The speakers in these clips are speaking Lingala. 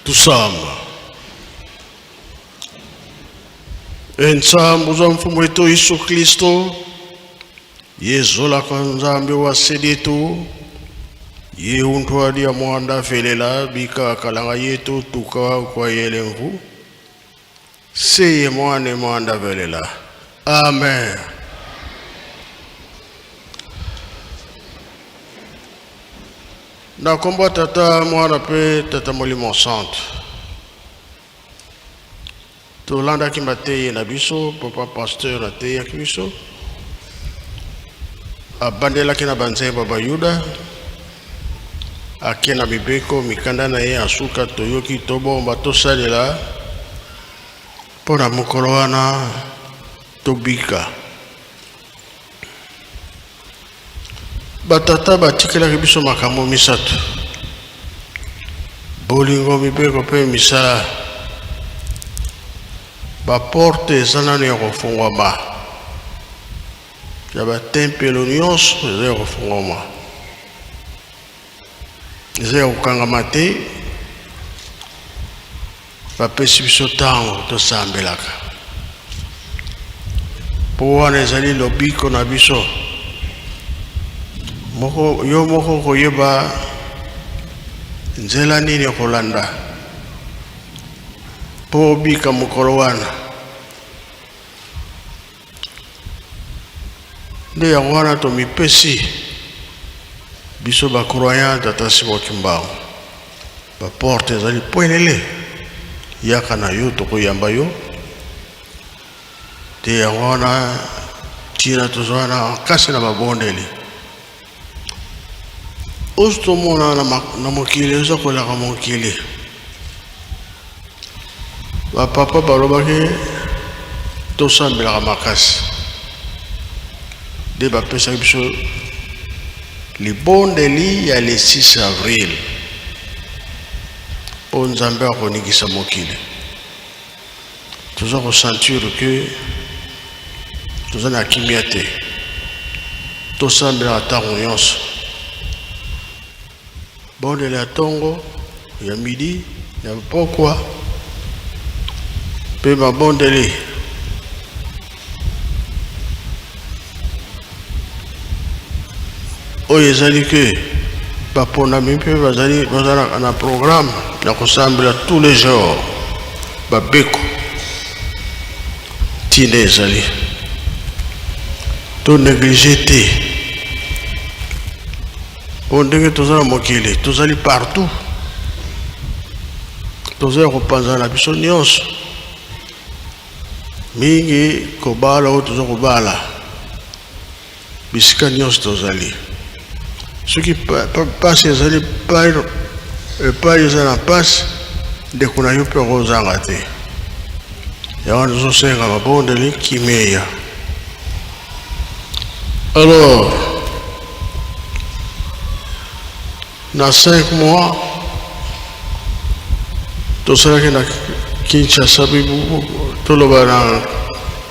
Tusamba. Entsambu za mfumu wetu Yesu Kristo yezolaka Nzambe wa sedetu ye untu alia mwanda felela bika kalanga yetu tuka kwa yelemvu seye mwane mwanda velela. Amen. Na kombo ya Tata, Mwana mpe Tata Molimo Santu. Tolandaki mateyi na biso, papa pasteur ateyaki biso, abandelaki na banzembo ya Bayuda, ake na mibeko mikanda na ye ya suka, toyoki tobomba tosalela mpo na mokolo wana tobika. Batata batikelaki biso makambo misato: bolingo, mibeko mpe misala. Baporte eza nano ya kofungwama ya batempelo nyonso eza ya kofungwama, eza ya kokangama te. Bapesi biso ntango tosambelaka, mpo wana ezali lobiko na biso moko. Yo moko koyeba nzela nini okolanda mpo obika mokolo wana. Nde yango wana tomipesi biso bacroyant Tata Simon Kimbangu. Baporte ezali pwelele, yaka na yo, tokoyamba yo. Te yango wana ntina tozwa na makasi na mabondeli oyo tomona na mokili eza kolaka mokili. Bapapa balobaki tosambelaka makasi, nde bapesaki biso libondeli ya le 6 avril mpo Nzambe akoningisa mokili. Toza kosentir ke toza na kimia te, tosambelaka ntango nyonso. Bondela ya ntongo, ya midi, ya mpokwa mpe mabondeli. Oyo ezali ke baponami mpe bazali bazalaka na programme ya kosambela tous les jours, babeko ntina ezali to néglige te, mpo ndenge toza na mokili, tozali partout, toza ya kopanzana na biso nyonso, mingi kobala oyo toza kobala bisika nyonso tozali. Soki mpasi ezali epai eza na mpasi, ndeko na yo mpe okozanga te. Yango wana tozosenga mabondeli kimeya. Alors na 5 mois tosalaki na Kinshasa, toloba na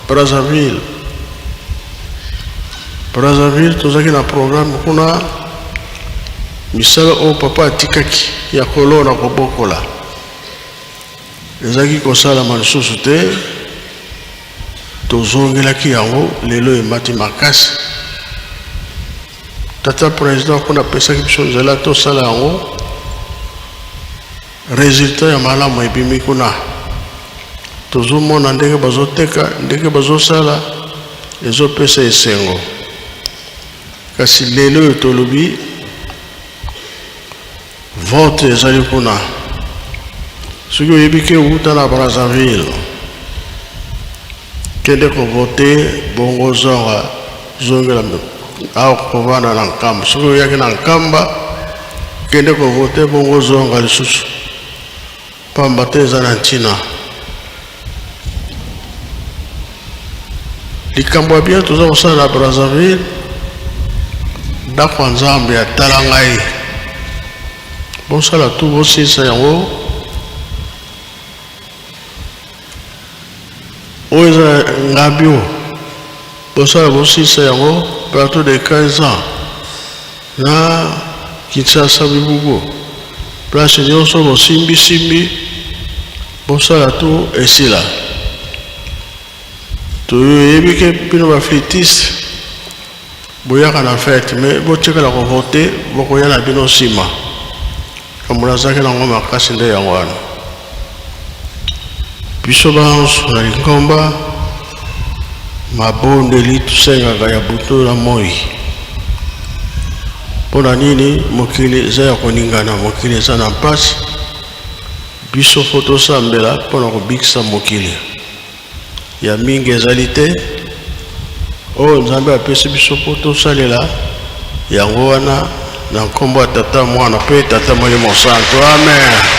Brazzaville. Brazzaville tozalaki na programme kuna, misala oyo papa atikaki ya kolona kobokola ezalaki kosalama lisusu te. Tozongelaki yango, lelo emati makasi. Tata president kuna apesaki biso nzela tosala yango, resultat ya malamu ebimi kuna. Tozomona ndenge bazoteka, ndenge bazosala, ezopesa esengo. Kasi lelo oyo tolobi vote ezali kuna. Soki oyebi ke outa na Brazzaville, kende kovote, bongo zonga, zongela awa kovanda na Nkamba. Soki oyaki na Nkamba, kende kovote, bongo zonga lisusu, pamba te eza na ntina. Likambo ya bien toza kosala na Brazzaville, ndako ya Nzambe atala ngai, bosala tu bosilisa yango. Oyo eza ngabio, bosala bosilisa yango partout de 15 ans na Kinshasa, Bibugo, place nyonso bosimbisimbi. Bosala tu esila. Toyebi ke bino ba flûtistes boyaka na fete mais botikala ko voter, bokoya na bino nsima. Kambo nazalaki nango makasi nde yango wana. Biso banso na lingomba mabondeli tosengaka ya butu na moi. Mpo na nini? Mokili eza ya koningana, mokili eza na mpasi. Biso fo tosambela mpo na kobikisa mokili. Ya mingi ezali te oyo Nzambe apesi biso mpo tosalela yango wana, na nkombo ya Tata, Mwana mpe Tata Molimo Santo. Amen.